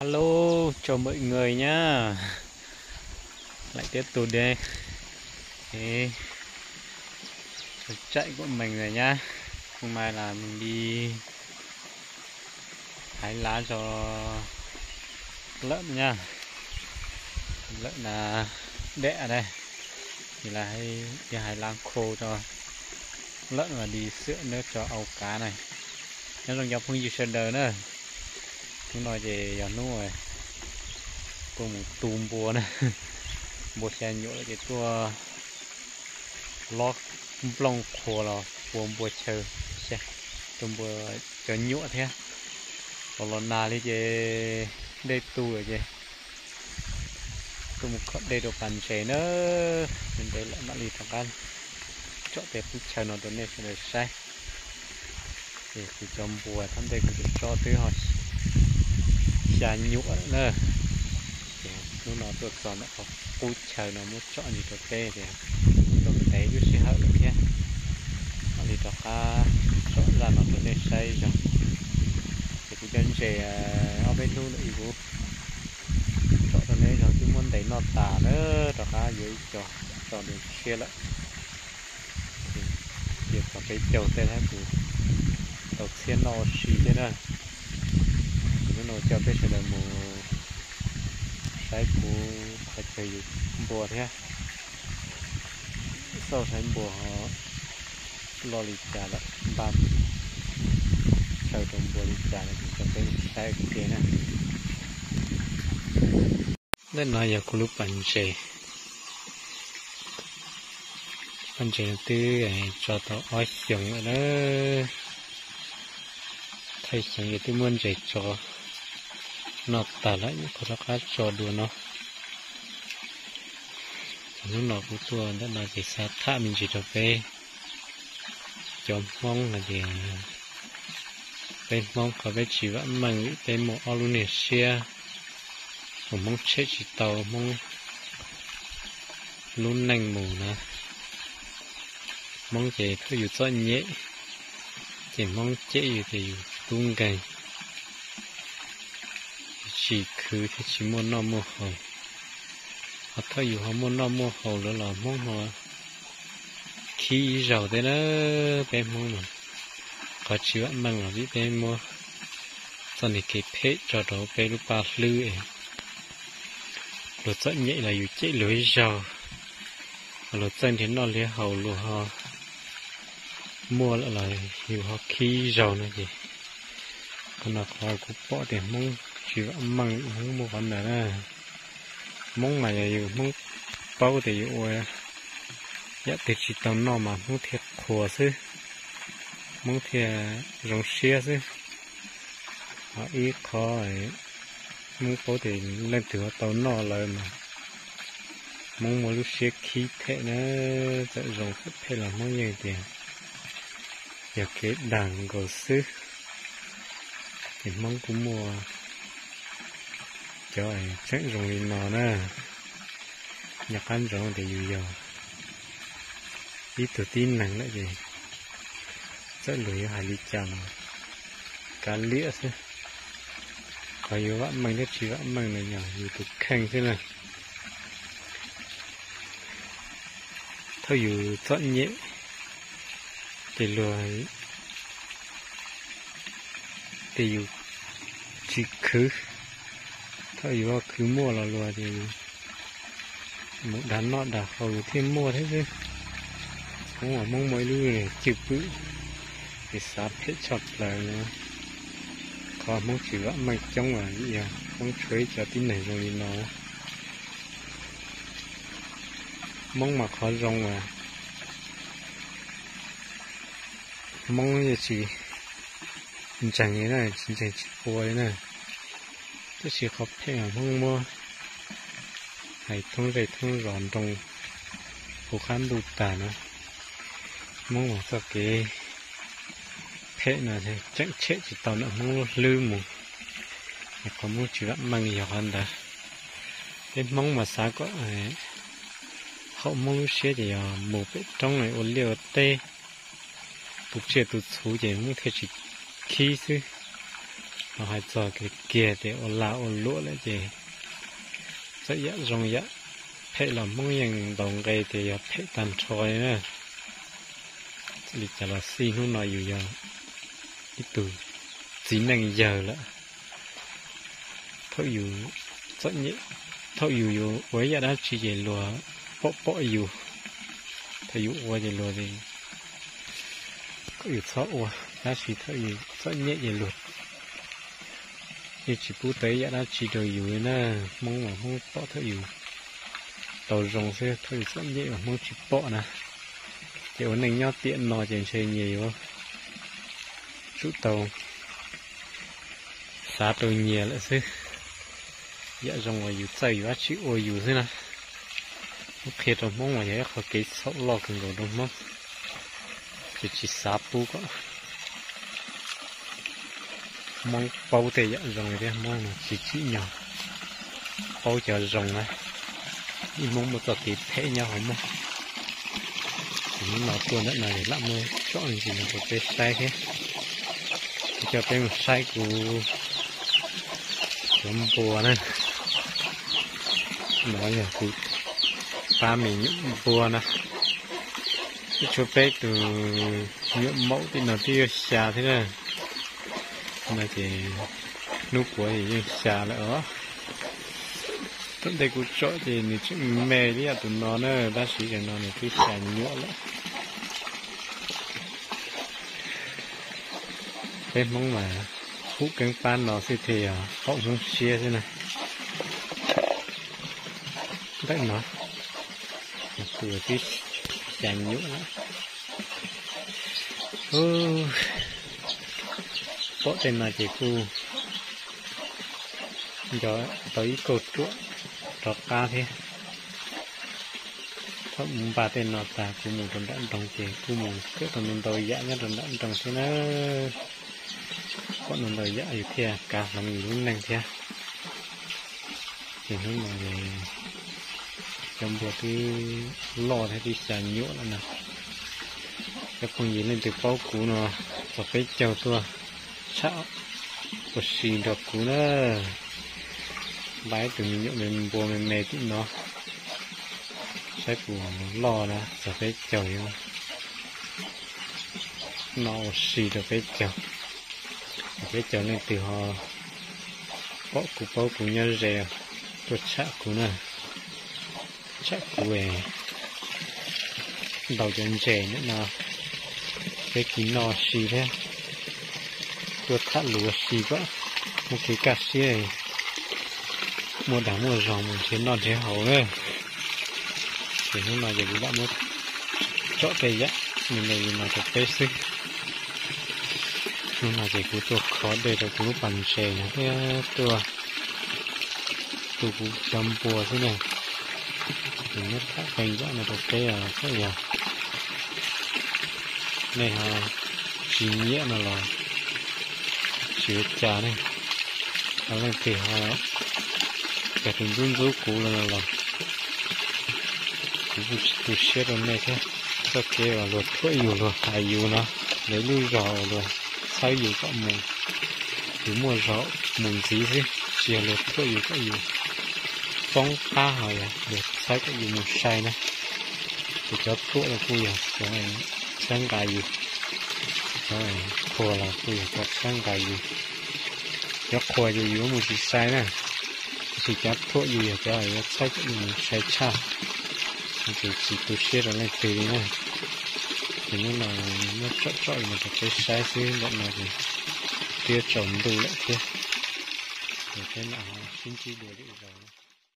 Hello, chào mọi người nhá. Lại tiếp tục đây. Ê, chạy của mình rồi nhá. Hôm nay là mình đi hái lá cho lợn nha. Lợn là đẻ đây. Thì là hay đi hái lá khô cho lợn và đi sửa nước cho ao cá này. Nyob zoo cov phooj ywg sawv daws na. Hnub no ces yog hnub tuaj mus tu npua na. Npua xya nyuam lawm ces tuaj lob nplooj qhuav los ua npua chaw, ua npua cov nyuam thiab. Los los nag li ces dej tu lawm ces tuaj mus khom dej rau pas ntses na. Ntev lawm mam li rov qab tsom tej qub chaw no rau nej sawv daws saib. Ces kuv cov npua thaj ntej kuv cov tso twb ho xya nyuam lawm na. Ces hnub no tuaj txog ntawm qhov qub chaw no muab tsom ntsis rau peb tias tau ntev lub sij hawm lawm thiab, mam li rov qab tsom zaj no rau nej saib zog. Ces kuv cov ntses ob peb hnub ntawd kuv tsom rau nej zog twb muab ntes noj tas na, rov qab yuav ib co tso dua tshiab lawm. Ces txog peb caug tej thiab kuv tau txhiab noj ua si thiab na. Ces hnub no coj peb sawv daws mus saib kuv qhov chaw yus npua thiab, xauj saib npua ho loj li cas lawm, npaj chaw rau npua li cas lawm ces coj peb mus saib ua ke na. Ntawm no yog kuv lub pas ntses. Pas ntses no twb tso tau ob xyoos lawm na. Thawj xyoo ces twb muab ntses tso noj tag lawm, nyuam qhuav rov qab tso dua no. Ces hnub no kuv tuaj ntawm no ces xav tham me ntsis rau peb cov Hmoob hais tias peb Hmoob qhov peb tsis vam meej vim peb muaj ob lub niag siab, uas Hmoob tshem tsis tau Hmoob lub neej mus na. Hmoob ces thaum yus txom nyem ces Hmoob cem yus tias yus tub nkeeg, tsis khwv thiab tsis muaj noj muaj haus. Ho thaum yus ho muaj noj muaj haus lawm los Hmoob ho khib ib zaug thiab na. Peb Hmoob mas qhov tsis vam meej los vim peb muab txoj niag kev phem tso rau peb lub paj hlwb es luag txom nyem los yus cem luag ib zaug, luag txawj nrhiav noj nrhiav haus luag ho muaj lawm los yus ho khib ib zaug no ces qhov no qhov kuv pom tias Hmoob tsis vam meej, Hmoob muaj qhov ntawd na. Hmoob mas yog yus Hmoob paub tias yus ua yam twg tsis tau noj mas Hmoob thiaj qhuas xwb, Hmoob thiaj zoo siab xwb. Ho ib qho Hmoob paub tias leej twg ho tau noj lawm mas Hmoob muaj lub siab khib phem na. Txawm zoo txawm phem los Hmoob yeej tias yog kev dag nkaus xwb. Ces Hmoob kuj muaj cov tseem zoo li no na. Nco qab ntsoov tias yus yog ib tug tib neeg lawm ces txawm luag yuav hais li cas los kav liam xwb. Qhov yuav vam meej thiab tsis vam meej no yog yus tus kheej xwb na. Thaum yus txom nyem ces luag, ces yus tsis khwv. Thaum yus ho khwv muaj los luag ces mus dag noj dag haus yus thiaj muaj thiab xwb. Hmoob uas Hmoob muaj ib lub cwj pwm ces xav phem tshaj plaws no. Qhov Hmoob tsis vam meej coob as vim yog Hmoob tshuav ib cov tib neeg zoo li no. Hmoob mas qhov zoo as Hmoob yeej tsis ntseeg li na, tsis ntseeg tsis ua li na. Tab sis qhov phem mas Hmoob muab hais thoob zej thoob zos nroo puv qab ntuj tag na. Hmoob mas txoj kev phem no tseem tshem tsis tau ntawm Hmoob lub hlwb mus. Qhov Hmoob tsis vam meej yog qhov ntawd. Peb Hmoob mas xav kom haum Hmoob lub siab ces yog mus pem roob ua liaj ua teb, tu tsiaj tu txhuv ces Hmoob thiaj tsis khib xwb. Hais txog kiag tias ua lag ua luam lawm ces txawm yam zoo yam phem los Hmoob yeej ntaus nqe tias yog phem tag nrho li na. Li cas los xij hnub no yus yog ib tug txiv neej yawg lawm. Thaum yus txom nyem, thaum yus yuav ua ib yam dab tsi ces luag pom pom yus. Thaum yus ua ces luag kom yus txhob ua, tab sis thaum yus txom nyem ces luag yeej tsis pub tau ib yam dab tsi rau yus li na. Hmoob mas Hmoob pom thaum yus tau zoo xwb, thaum yus txom nyem mas Hmoob tsis pom na. Ces ua neej nyob tiam no ces ntshe nyias yuav tsum tau xav rau nyias lawm xwb. Yam zoo uas yus txawj yus dab tsi ua yus xwb na. Muab qhia rau Hmoob mas yog ib qho kev txhaum loj kawg nkaus rau Hmoob, ces tsis xav pub kom Hmoob paub tej yam zoo thiab. Hmoob no tsis tsim nyog paub cov zoo na. Ib Hmoob muaj txoj kev phem nyob hauv Hmoob. Ces hnub no tuaj ntawm no ces lam muab tsom ntsis no rau peb saib thiab. Kuv coj peb mus saib kuv cov npua na. No yog kuv pab me nyuam npua na. Ib tshuav peb tus nyuam maum tim no twb yuav xya thiab na. No ces hnub puav ces yeej xya lawm os. Thaum ntej kuv tsom ces nws tseem me li yam tus no na, tab sis tam sim no nws twb xya nyuam lawm. Peb Hmoob mas hub keeb pab no xwb thiaj yog haum Hmoob siab xwb na. Ntawm no, tus twb xya nyuam lawm. Pom tej no ces kuj nco tau ib kauj ruam rov qab thiab. Thaum mus npaj tej no tas kuv mus rau nram nroog ces kuj mus kawm tau ntau ntau yam nyob rau nram nroog thiab na. Pom ntau ntau yam yus thiaj kav hloov yus lub neej thiab. Ces hnub no cov npua twb loj thiab twb xya nyuam lawm na. Cov phooj ywg leej twg paub kuv no, txog peb caug tuaj tsham ua si nrog kuv na. Npaj ib tug me nyuam me npua me me tim no, saib puas loj na, txog peb caug yuav noj ua si rau peb caug. Peb caug leej twg ho pom kuv paub kuv nyob ze tuaj tsham kuv na, tsham kuv es ntaus cov ntses ntawm no, peb kis noj si thiab. Tuaj tham lus ua si kom muaj kev kaj siab, muaj dag muaj zog mus nrhiav noj nrhiav haus na. Ces hnub no ces kuv lam muab tsom tej yam me me li no rau peb xwb. Hnub no ces kuv tuaj kho dej rau kuv lub pas ntses no thiab tuaj tu kuv cov npua xwb na. Ces muab tham qee yam no rau peb os, yog nej ho tsis nyiam no los tsis ua cas ne. Ho leej twg ho yog tus ntxub ntxub kuv los no los kuv kuj tsis tu siab rau nej thiab. Txoj kev uas luag thuam yus luag hais yus no, lawv lub zog uas luag txhawb yus kom mus, yus muaj zog mus ntxiv xwb, tsis yog luag thuam yus kom yus poob qab, ho yog luag txhawb kom yus mus sai na. Ces cov thuam los kuj yog cov txhawb nqa yus, cov qhuas los kuj yog cov txhawb nqa yus. Cov qhuas ces yus mus tsis sai na, tiam sis cov thuam yus yog cov yuav txhawb kom yus mus sai tshaj. Ces tsis tu siab rau leej twg li na. Ces hnub no muab tsom tsom no rau peb saib xwb, ntawm no ces twb yuav tsaus ntuj lawm thiab. Ces peb mam ho sib ntsib dua lwm zaus.